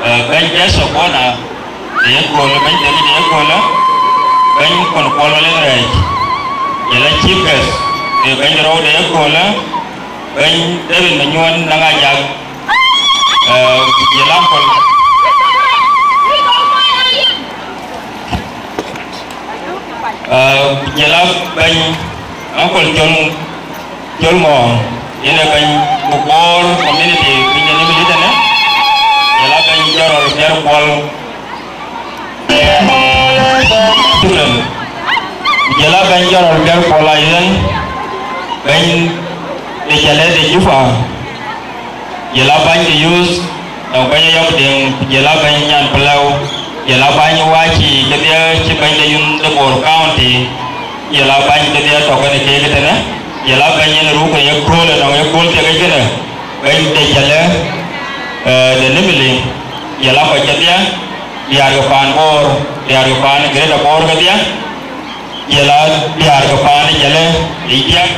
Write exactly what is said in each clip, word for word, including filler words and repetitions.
Eh, bɛ̈ny Guest of Honor de yeköölë, bɛ̈ny David de yeköölë, bɛ̈ny Kon Kuɔl Malek Rɛɛc, jɔl a Chief Guest, eh, bɛ̈ny de rou de yeköölë, bɛ̈ny David Manyuɔn Naŋ Ajak, eh, jɔl a Uncle, eh, jɔl a bɛ̈ny Uncle Col, Col Ŋɔɔŋ, yen ee bɛ̈ny Bor community, bɛ̈ny de Nimule tënë, jɔl a bɛ̈ny Jɔrɔl Biar Kuɔl, Tulen, jɔl a bɛ̈ny Jɔrɔl Biar Kuɔl Ayuen, bɛ̈ny de Jale de Juba, jɔl a bɛ̈ny de youth, nɔŋ bɛ̈ny Ayɔk Deŋ, ku jɔl a bɛ̈ny Nyan Peleu, jɔl a bɛ̈ny Waci kedhie cï bɛ̈ny de youth de Bor County, jɔl a bɛ̈ny kedhie tɔ̈ kenë keek tënë, jɔl a bɛ̈ny yen ruk ë yeköölë nɔŋ yekööl thiek kënë, bɛ̈ny de Jale, eh, de Nimule, jɔl a kɔc kedhie, diäär ke paan Bor, diäär ke paan Greater Bor kedhie, jɔl a diäär ke paan Jale yic diäk,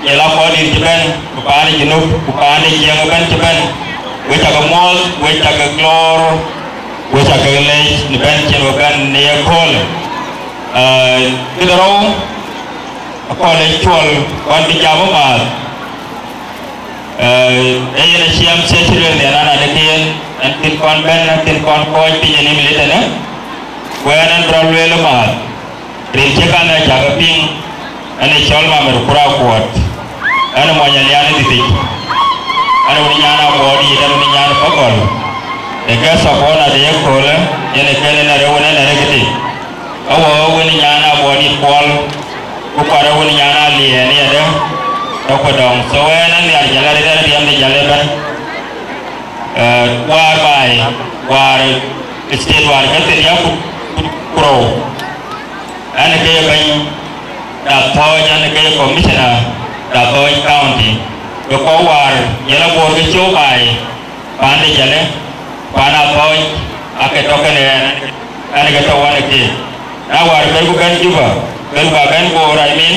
jɔl a kɔc dït cï bɛ̈n, ku paan Junub, ku paan de Jiëŋ ëbɛ̈n cï bɛ̈n, we cä ke muɔ̈ɔ̈th, we cä ke lɔɔr, we cä ke leec në bɛ̈n cïn we bɛ̈n në yeköölë. Eh, këde rou, akɔ̈l ë cuɔl kɔn bï jam ëmääth. Eh, ee yen aciɛm thiëc rëër nhial an, adekï yen, ɛn kën kɔn bɛ̈n, ɛn kën kɔn kɔ̈ɔ̈c piny ë Nimule tënë, ku ɛn, ɛn bï rɔt lueel ëmääth. Rin cï kan ë cak piŋ, ɛn ë cɔl Mamer Kura Kuɔt, ɛn ë mony Alian ë Dhithic, ɛn ë wën nyan Abuɔɔt yic, ɛn ë wën nyan Pagɔl, ë Guest of Honor de yeköölë, yen ë kën ë nɛ̈r ë wën ë nɛ̈r ë këtï. Awɔ wën nyan Abuɔɔt yic Kuɔl, ku kɔt ë wën nyan Aliɛɛn yadë, tɔ̈ ku dɔŋ. So ɛn, ɛn nhiar Jale arëët, ɛn riɛm de Jale ëbɛ̈n. Eh, wäär baai, wäär state wäär ke thiëëriäk ku, ku, ku rou. Ɛn ke ye bɛ̈ny de Athɔɔc, ɛn ke ye commissioner de Athɔɔc County. Ke kɔc wäär jɔl a Bor ke cöök baai, paan de Jale, paan Athɔɔc, aake tɔ̈ kenë ɛn, ɛn ke tɔ̈ ɣɔn ë keek. Na wäär bɛ̈n ku bɛ̈n Juba, bɛ̈n ku bɛ̈n Bor, I mean,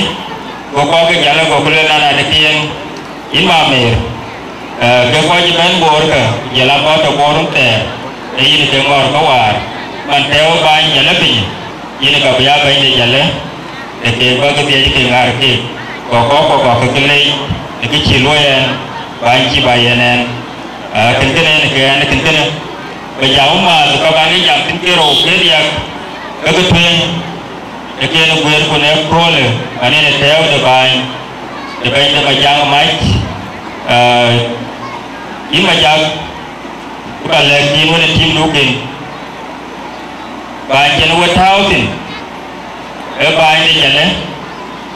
go kɔc ke Jale, go ku lueel an, adekï yen, yïn Mamer, eh, ke kɔc cï bɛ̈n Bor kä, jɔl a kɔc tɔ̈ Bor thɛɛr, ee yïn ke ŋɔ̈ɔ̈r ke wäär, man tɛ̈ɛ̈u bäny Jale piny, yïn ka bï ya bɛ̈ny de Jale, ë keek bä ke dhiëc ke ŋaar keek, ku kɔc kɔ̈k kɔ̈k ke ke leec, ë kë cï luɔi ɛn, bäny cï bä yɛn ɛn. Ah, kën kënë yen ke ɛn, kën kënë, bä jam ëmääth, ka bä ŋic jam thïn ke rou ke diäk, ke ke tueŋ, ë kën guëërku në köölë, man yen ë tɛ̈ɛ̈u de bäny, de bɛ̈ny de Majak Mac, ah, yïn Majak, ku bä lɛ̈k yïn wën ë timdu kën, bäny cïn we tääu thïn, ee bäny de Jale,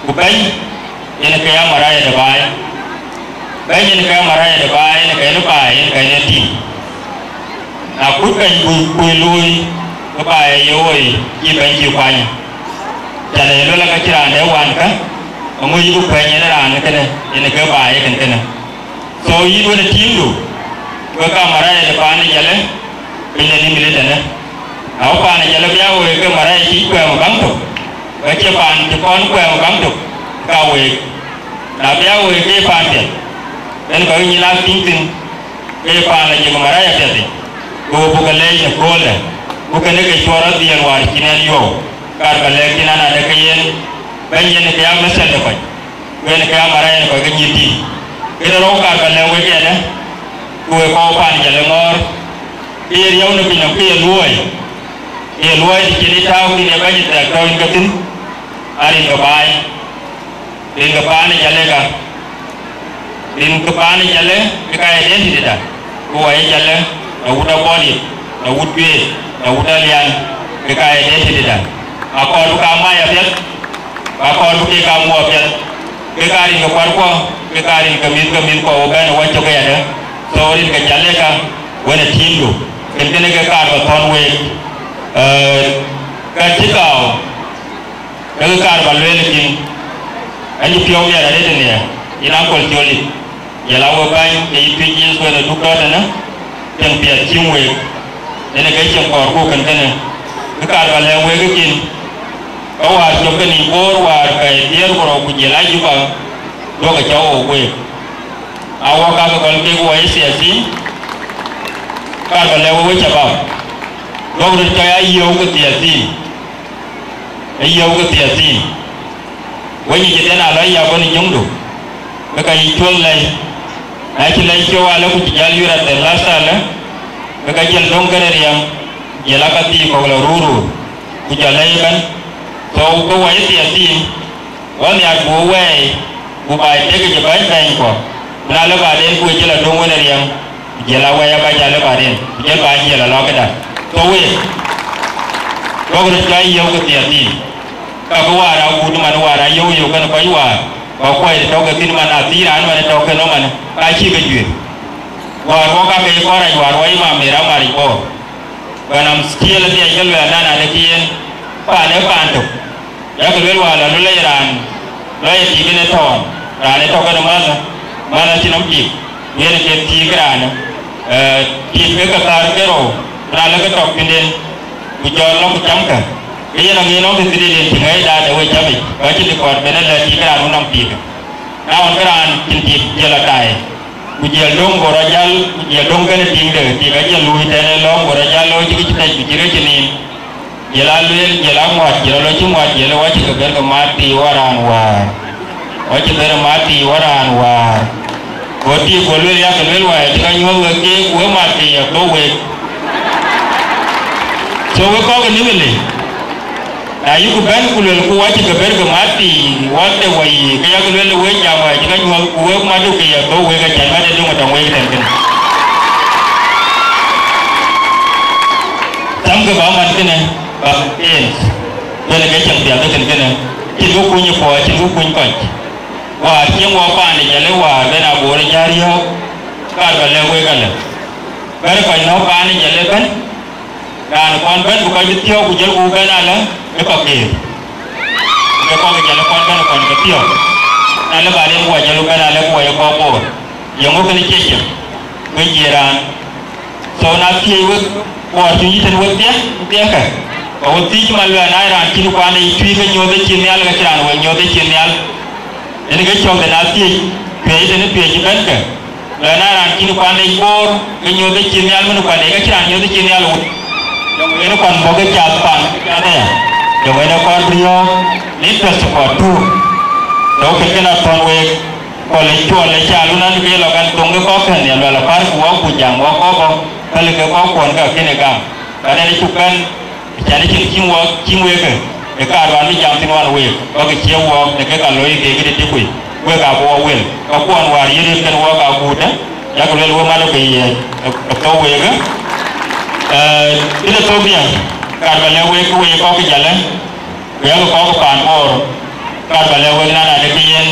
ku bɛ̈ny yen ke ya maraya de baai. Bɛ̈ny yen ke ya maraya de baai, yen ke yen baai, yen ke yen tim. Na kut bɛ̈ny ku, ku luui, ke baai ye woi, cï bɛ̈ny cï kuany. Jale ye luel ka cï raan de wan kä, aŋö yï ku kuɛny yen raan kënë, yen ke baai ë kën kënë. So yïn wën ë timdu, we ka maraya de paan ë Jale, piny de Nimule tënë. Na wë paan ë Jale bï ya week ke maraya cï kuɛɛm ë baŋ tök, ke cie paan cï kɔn kuɛɛm ë baŋ tök, ka week. Na bï ya week ke paan piɛth, en kɔc nyin aa tïŋ thïn, ke paan la jëk maraya piɛth yic, ke we buk ke leec në kööldɛ, ku kënë ke cuɔt rɔt dhiël wäär cïn ɛn yɔ̈ɔ̈u, kaar bä lɛ̈k yïn an, adekï yen, bɛ̈ny yen ke ya methɛl de kɔc. Wën ke amarɛɛn kɔc ke nyïïr tïŋ. Këde rou kaar bä lɛ̈k wek ɛn, ku wek kɔc paan Jale ŋɔ̈ɔ̈r, ke ye riɛu në piny nɔm ke ye luɔi, ke ye luɔi të cïn ë tääu kïn ë bɛ̈ny thɛɛr tɔ̈ yïn ke thïn, aa rin ke baai, rin ke paan ë Jale ka, rin ke paan ë Jale ke ka identity da. Ku wɔ ye Jale, na wut Abɔ̈ Dït, na wut Juëc, na wut Alian, ke ka identity da. Akɔɔr bï ka mac apiɛth, ku akɔɔr bï kek ka muɔɔk apiɛth. Ke ka rin ke kuarkuɔ, ke ka rin ke mïth ke mïthkuɔ, wo bɛ̈n ë wɔ cök ëyadë. So rin ke Jale ka, wën ë tiimdu, kën kënë ke kaar bä thɔ̈n week. Ee, ka cï kau, ke ke kaar bä lueel kïn, acï piɔ̈u miɛt arëët ënë, yïn Uncle Col Dït. Jɔl a we bäny, ke yï Tuïc Yecu ë duk tɔ̈ tënë, cieŋ piɛth cïm week, ënë ke cieŋ kɔɔrku kën kënë. Bï kaar bä lɛ̈k week ë kin, ka wäär cök ke nïïm Boor wäär pɛɛi thiëër ku rou ku jël a Juba, duɔ̈kï cä wook week. A wɔ ka ke gɔl kek wɔ ë thiathiin, Kaar ba lɛ̈k wek, wek shabab, duɔ̈k röt cɔɔi ayï yöök ke thiathin, ayï yöök ke thiathin. Wek nyic ëtɛ̈n alɔ ya bɔ̈ në juŋdu, ke ka yï cuɔl lɛ̈i. Na cï lɛ̈i cöök alë ku cï jäl yur at the last alë, ke ka jiël döŋ kënë riɛm, jiël aa ka thii kɔ̈k lɔ rurur, ku jɔ lɛ̈i ëbɛ̈n. So ke wɔ ye thiathin, wɔ nhiaar ku wɛɛi, ku baai tek ë bäny bɛ̈nykuɔ, ku na lë baden ku we jiël adöŋ wën ë riɛm, ku jiël awɛɛi abac alë baden, ku jiël baany jiël alɔ këda. So wek, duɔ̈k röt cɔɔi yöök ke thiathin. Ka kë waar agut man waar ayöök yöök kën kɔc waar, kɔc kuɔi tɔ̈ ke thïn man athiir raan man tɔ̈ ke nɔm man, ka cï ke juëc. Waar wɔ ka ke kɔn rac waar wɔ imam ë ram maric bɔ̈. When I'm still adhiac ke luɛɛl nana de kï yen, paan ee paan tök. Yak luel waar la luel raan, lɔ ye tik ënë tɔɔn, raan ë tɔ̈ kën math, math acï nɔm tik, ku yen ke tik raan, eh, tik ke ke thar ke rou, raan lë ke tɔk pinden, ku jɔl lɔ ku camkë. Ke yen aŋic nɔm të thiëëdït yen cï ŋɛ̈i daat ë wec camic, ku acïn dï kɔɔr ben ë lɛ̈k tik raan wun nɔm tik. Na ɣɔn ke raan cïn tik jiël atai, ku jiël döŋ go rɔ jäl, ku jiël döŋ kënë tiŋde, tik ajiël luui tɛ̈n ë lɔ̈ɔ̈m go rɔ jäl looi cï kë cï tɛc ku cï rëc cï nin. Jiël aa lueel, jiël aa ŋuɔt, jiël aa lɔ cï ŋuɔt, jiël ë wacï ke ber ke mat pii wä raan wäär. Wacï ber ë mat pii wä raan wäär. Go tik go lueel, yak lueel, wä cï ka nyuɔ̈th wek keek, wek mat pii ë thou wek. So wek kɔ̈k ë Nimule, na yïku bɛ̈n ku luelku wacï ke ber ke mat pii wä de wä yiic, ke yak lueel wek jam wä cï ka nyuɔ̈th ku wek mat ke ye thou wek, acän mat ë döŋ ë tɔŋ wek tɛ̈n kënë. Thamkë ba man kënë, ba man ken. Kënë ke cäŋ piath ëtën kënë, cïn kë kuny ë puɔ̈u, cïn kë kuny kɔc. Wäär cieŋ wɔ paan de Jalle wäär ben aboor ë jär yɔ̈ɔ̈k, kaar ba lɛ̈k wek alë. Bɛ̈n kɔc nɔ̈k paan de Jalle bɛ̈n, raan kɔn bɛ̈n bï kɔc bï thiɔ̈k ku jëlku bɛ̈n alë ë kɔ̈k geer. Ke kɔ̈k ë Jalle kɔn bɛ̈n kɔn ke thiɔ̈k. Na lë baden ku wa jëlku bɛ̈n alë ku wa ye kɔ̈k boor. Yeŋö kënë cie cieŋ? Wek jiëë raan. So na thiëëc wek, kuɔɔr cï yï tën wek thiëëc, thiëëckë, ka wek thiëëc man luɛɛl, na ye raan cïn kuande yï tui ke nyuɔ̈th ë cin nhial, ka cïn raan wek nyuɔ̈th ë cin nhial. Yen ke cɔ̈k de na thiëëc, piɛc tën piɛc ëbɛ̈n ke. Luɛɛl na ye raan cïn kuande yï boor, ke nyuɔ̈th ë cin nhial, min kuande ka cïn raan nyuɔ̈th ë cin nhial wut. Jɔŋ yen kuan bɔ̈ ke cath pan, ke cath aya. Jɔŋ yen kɔn riɔ̈ɔ̈k, në interest kuɔ tuur. Dɔ̈k kën kën athɔ̈n week. Kɔl ë cuɔl ë cal wun an, ke lɔ kan thoŋ ke kɔ̈k kën ya luɛl apar ku wɔ ku jam wɔ kɔ̈k bɔ̈, päl ke kɔ̈k kuɔn ka kën ë gam. Ka dɛn ë cuk bɛ̈n, ë can ë cin cïn wɔ cïn wek ke, ë kaar wään bï jam thïn wään week, bä ke cie wɔ në ke ka looi ke këdï tik kui, wek aa bï wɔ wel. Ka kuɔn wäär yï rëër kën wɔ ka guut, ë, yak luel wek man ë ke ye, ë, ë thou week, ë. Ë, këdï thok diɛ̈, kaar bä lɛ̈k wek ke wek kɔ̈k ke Jalle, ku yak kɔ̈k ke paan Bor, kaar bä lɛ̈k wek nana de ke yen.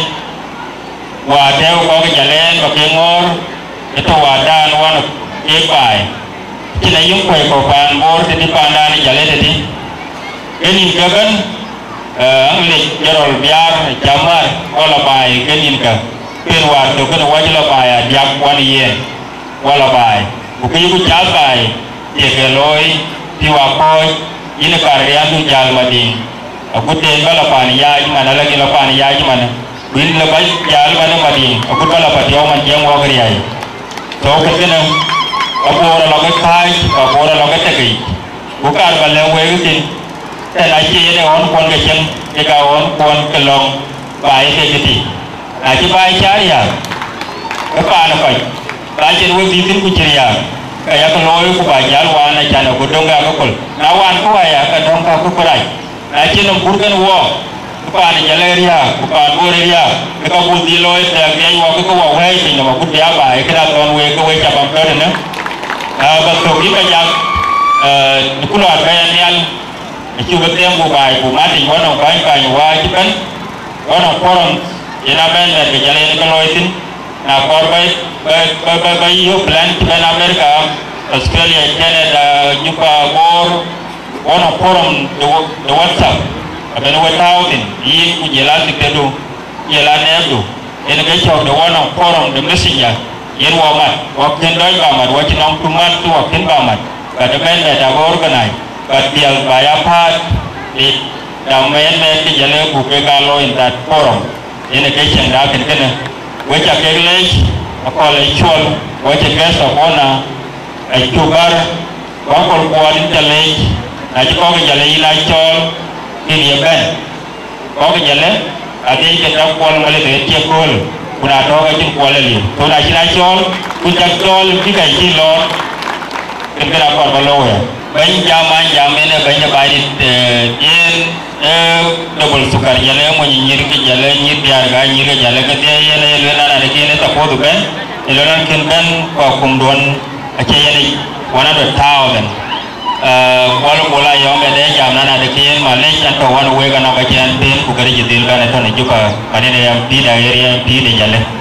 Wäär tɛ̈ɛ̈u kɔ̈k ë Jalle ɛn bä ke ŋɔ̈ɔ̈r ë tɔ̈ wäärdan ɣɔn ë keek baai. Cïn ayï kuɔ̈c kɔ̈k paan Bor tëdï, paandan ë Jalle tëdï. Ke nïn ke bɛ̈n, eh, Aŋlec Jerol Biaar ë cä mär, wala baai ke nïn ke. Pen wäär tök kënë wɔ cï lɔ baai adiäk wan ë yen. Wala baai. Ku kë yïku cath baai, thiëk ë looi, pïu akɔ̈ɔ̈c, yïn ë kar riändu jäl Madiŋ. Agut den bä lɔ pan yaac man, ala kï lɔ pan yaac man. Ku yïn lɔ bä jäl man ë Madiŋ, agut bä lɔ Patiɔu man, jiɛɛm wɔk riäi. Thou kën kënë, ka Bor alɔ ke kääc, ka Bor alɔ ke tekic. Ku kar bä lɛ̈k wek thïn, tɛ̈n acie yen ë ɣɔn kuɔn ke cieŋ, ke ka ɣɔn kuɔn ke lɔ̈ŋ, baai ke ke tïc. Na cï baai cä riääk, ke paan ë kɔc, ka cïn we bï thïn ku cï riääk, ke yak looi ku ba jäl waan acan, ku döŋ ke akököl. Na waan ku waya, ke döŋ ke akököl rac. Na cïn nɔm kur kën wɔɔk, ke paan ë Jalle riääk, ku paan Bor riääk, ke ka buk dhil looi thɛɛk dhiac wɔɔk, ke ke wɔ wɛ̈ɛ̈i piny nɔm, agut bï a baai, këda thɔ̈n week, ke we ca bam tɔ̈ tënë. Aa, bä thök yï ka jak, ë, në ku lɔɔr bɛ̈ɛ̈i nhial, acï we them ku baai, ku matic wä nɔm bäny bäny wä cï bɛ̈n. One of forum yen amendment ke Jalle yen ke looi thïn, na kɔɔr bä, bä, bä, bä, bä yök plan cï bɛ̈n America, Australia, Canada, Juba, Bor, one of forum de, de WhatsApp, abɛ̈n we tääu thïn, yïn ku jël a secretary du, jël a nɛɛpdu, yen ke cɔk de one of forum de messenger, yen wɔ mat, wɔ kën dɔc bä mat, wɔ cï nɔm tu mat, wɔ kën bä mat, but amendment abä organize, but biäk bä ya part, it, the amendment ke Jalle buk ke ka looi in that forum. Yen ë ke cieŋda kën kënë, we ca kek leec, akɔ̈l ë cuɔl, we cï guest of honor, Acuk bär, ku akɔl kuɔɔt yïn ca leec, na cï kɔ̈k Jalle yïn aa cɔɔl, kën ye bɛ̈n. Kɔ̈k Jalle, adhiëc ke tak kuɔl ŋɔl ke tiek kööl, ku na tɔ̈ ke cïn kuɔl ë liu. Ku na cïn aa cɔɔl, ku cak cɔɔl bï ka cï lɔɔr, kën kënë akɔɔr ba lɔ wëë. Bɛ̈ny jam an jam en ee bɛ̈ny ë baai dït, eh, yen, eh, double sukar Jalle, mony nyïïr ke Jalle, nyïïr diäär ka nyïïr ke Jalle, kedhie yen ee lueel an adekï yen ë thapuɔth bɛ̈n, ë lueel an kën bɛ̈n ku akumduɔ̈n acie yen yic one hundred thousand. Eh, Kuɔl Bol Ayɔ̈ŋ ë de jam an adekï yen malec an tɔ̈ wan wek anɔk acï an ben ku gërë cï dhil bɛ̈n ë tɔ̈ në Juba, man en ee M P da area, M P de Jalle.